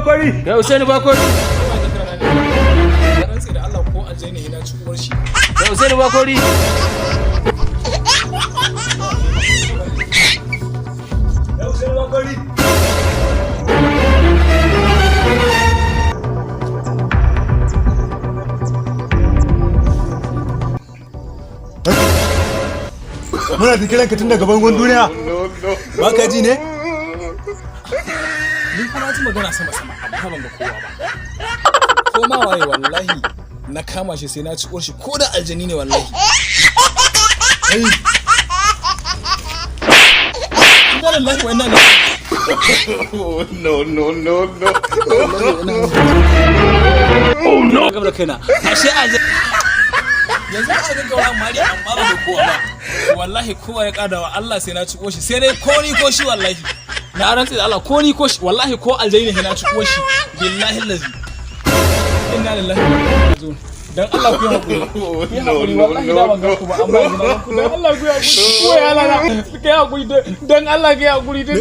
Bakori. Kai, Usaini Bakori. Rantse da Allah, ko aljani ne, na ci uwar shi. Kai, Usaini Bakori. Kai, Usaini Bakori. Muna ta kiran ka tun daga bangon duniya. Ba ka ji ne? Ni fa na ji magana sama sama, amma ban ga kowa ba. Ko ma waye, wallahi na kama shi sai na ci uwar shi, ko da aljani ne wallahi. Kai. Inna lillahi wa inna ilaihi. No, no, no, no. Oh no, gaba da kaina, ashe aljani. Yanzu aka gaggawa mari, amma ba da kowa ba. Wallahi kowa ya kadawa Allah sai na ci uwar shi, sai dai ko ni ko shi. Wallahi na rantse da Allah, ko ni ko shi, wallahi ko aljani ne sai na ci uwar shi, billahi lazi. Inna lillahi wa inna ilaihi raji'un. Dan Allah ku yi hakuri, ku yi hakuri. Wallahi da ban ga ku ba, amma yanzu na gan ku. Dan Allah ku yi hakuri. Ko ya lala ku yi hakuri, dan Allah ku yi hakuri. Dan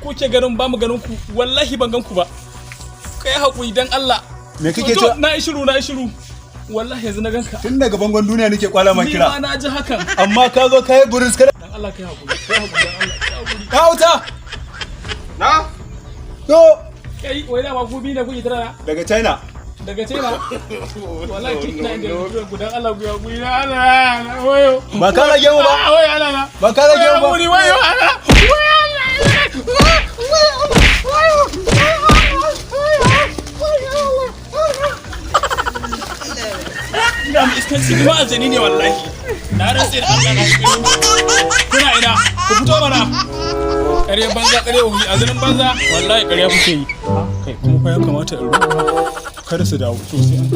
kuke ganin ba mu ganin ku, wallahi ban gan ku ba. Ka yi hakuri dan Allah. Me kake To, cewa? Na yi shiru, na yi shiru. Wallahi yanzu na ganka. Tun daga bangon duniya nake kwala ma Ni ma kira. na ji hakan. Amma ka zo ka yi buris kada. Dan Allah kai hakuri, kai hakuri, dan Allah kai hakuri. Ka wuta. Na? To. Kai, wai dama ku biyu ne kuke tara? Daga China. Daga China. Wallahi tun ina inda ku ku, dan Allah ku yi hakuri, dan Allah, wayo. Ba ka rage mu ba. Ah, wayo Allah na. Ba ka rage mu ba. Hakuri, wayo Allah. Wayo Allah. Wayo, wayo, wayo Allah. Ina mu iskanci, ni ma aljani ne wallahi. Na rantse da Allah na shi. Kuna ina? Ku fito mana. Ƙarya banza, ƙarya wuyi, aljanin banza. Wallahi ƙarya kuke yi. Kai kuma fa ya kamata in ruwa. Kada su dawo. To sai an